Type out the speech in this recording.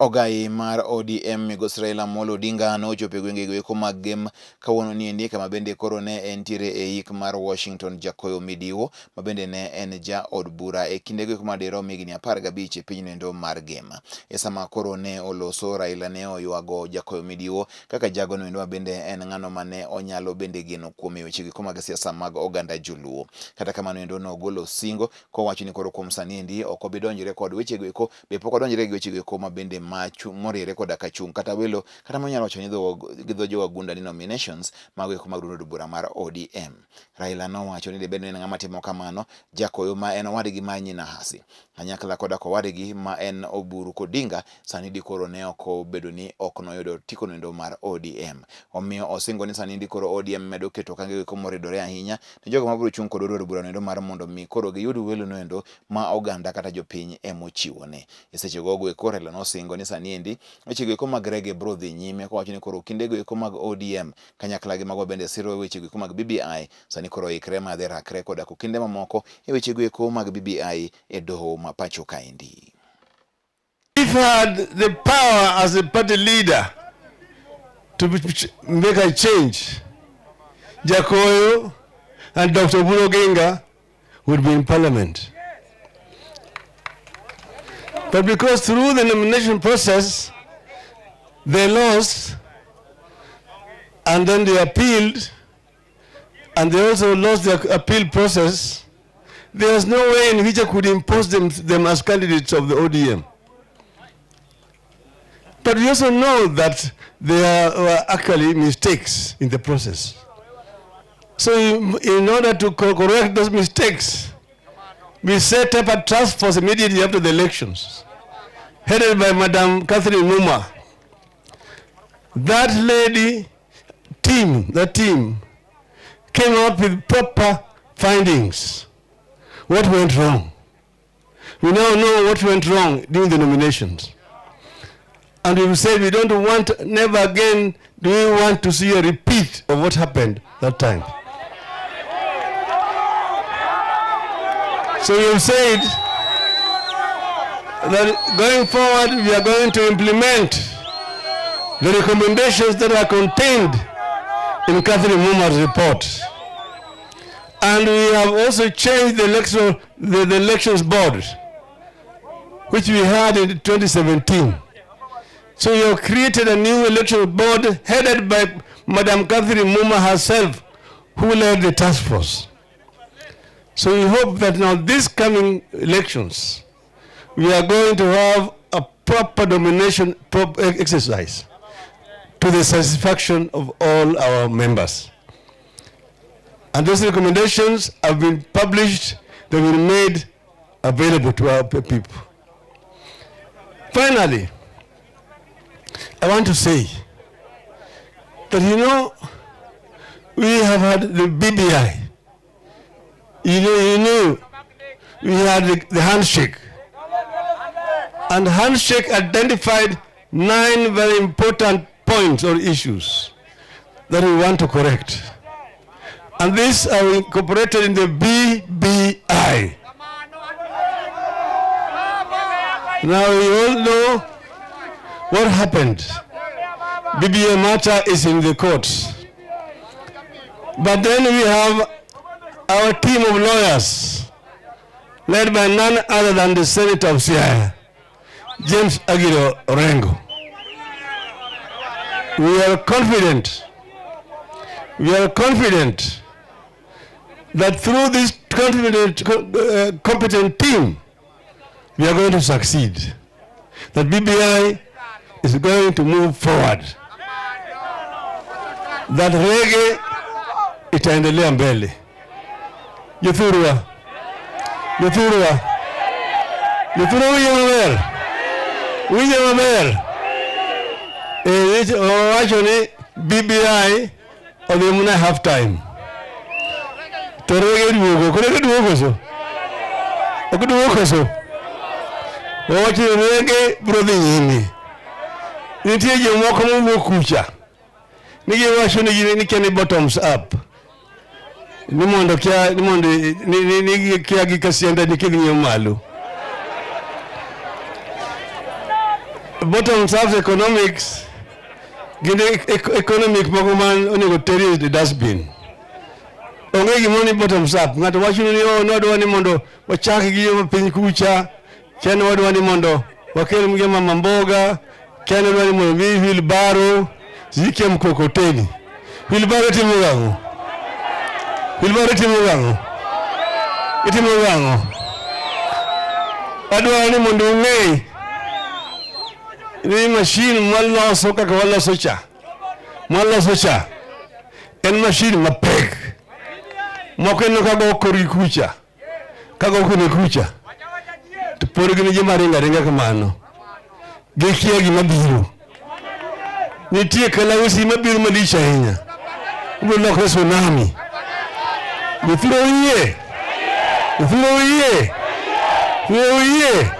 Ogai mar ODM Migosi Raila Amolo Odinga nochopo e gwenge goeko mag Gem kawuono niendi kama bende koro ne entiere e ik mar Washington Jakoyo Midiwo ma bende ne en ja od bura e kinde goeko madirom higni 15 e piny noendo mar Gem. E sama koro ne oloso, Raila ne oywago Jakoyo Midiwo kaka jago noendo ma bende en ng'ano mane onyalo bende geno kuome e weche goeko mag siasa mag oganda joluo. Kata kamano endo nogolo singo kowacho ni koro kuom sani endi ok obi donjore kod weche goeko be pok odonjre gi wechego eko ma bende moriere koda ka chung' kata welo kata monyalo wacho ni gi dho jowagunda ni nominations mago eko mag duond od bura mar ODM. Raila nowacho ni dibed ni en ng'ama timo kamano, Jakoyo ma en owadgi mar Nyinahasi kanyakla koda kowadgi ma en Oburu Kodinga sani dikoro ne ok obedo ni ok noyudo otiko noendo mar ODM. Omiyo osingo ni sani dikoro ODM medo keto okangego eko moridore ahinya ne jogo mabiro chung' kod od bura noendo mar mondo mi koro giyud welo noendo ma oganda kata jopiny emochiwone. E seche gogo eko Raila nosingo ni sani endi weche go eko mag rege bro dhi nyime kowacho ni koro kinde go eko mag ODM kanyakla gi mago bende siro weche go eko mag BBI sani koro oikre ma dhi rakre koda okinde mamoko e weche go eko mag BBI e doho ma pacho kaendi. If had the power as a party leader to make a change, Jakoyo and Dr. Oburu Oginga would be in parliament. But because through the nomination process, they lost, and then they appealed, and they also lost the appeal process, there's no way in which I could impose them as candidates of the ODM. But we also know that there were actually mistakes in the process. So in order to correct those mistakes, we set up a task force immediately after the elections, headed by Madam Catherine Muma. That lady, team, that team, came up with proper findings. What went wrong? We now know what went wrong during the nominations. And we said we don't want, never again do we want to see a repeat of what happened that time. So we have said that going forward, we are going to implement the recommendations that are contained in Catherine Muma's report. And we have also changed the elections board, which we had in 2017. So we have created a new electoral board headed by Madam Catherine Muma herself, who led the task force. So we hope that now these coming elections, we are going to have a proper nomination exercise to the satisfaction of all our members. And those recommendations have been published, they've been made available to our people. Finally, I want to say that we have had the BBI. We had the handshake. And the handshake identified 9 very important points or issues that we want to correct. And these are incorporated in the BBI. Now we all know what happened. BBI matter is in the courts. But then we have our team of lawyers, led by none other than the Senator of Siaya, James Agiro Orengo. We are confident that through this competent team, we are going to succeed. That BBI is going to move forward. That reggae itaendelea mbele. Jothurwa, Jothurwa, Jothurwa winjo maber, winjo maber. Owacho ni BBI odhi mana half time. To reggae duogo, koro reggae duogo koso? Ok duogo koso? Owacho ni reggae biro dhi nyime. Nitie jomoko mowuok kucha. Ni giwacho ni gin ni kia ni bottoms up. Ni mondo kia, ni mondo, ni, ni, ni kia gi kasienda ni kidhi ng'iyo malo. Bottom up economics gin economic moko man onego teri e dustbin. Onge gimoro ni bottom up. Ng'ato wacho ni, oh, nwadwa ni mondo wachak gi yo piny kucha, kia ni wadwa ni mondo wakel gi mama mboga, kia ni wadwa ni mondo mi wheelbarrow, sijui kia mkokoteni. Wheelbarrow timo gang'o? Wheelbarrow timo gang'o? Itimo gang'o? Adwaro ni mondo ung'e ni machine mwaloso kaka waloso cha mwaloso cha en machine mapek. Moko ineno ka go korgi kucha, ka go koni kucha, to pod gin joma ringo aringa kamano. Gikia gima biro. Nitie kalausi mabiro malich ahinya. Obiro lokore tsunami. Nyithindo oyie. Nyithindo oyie. Nyithindo oyie.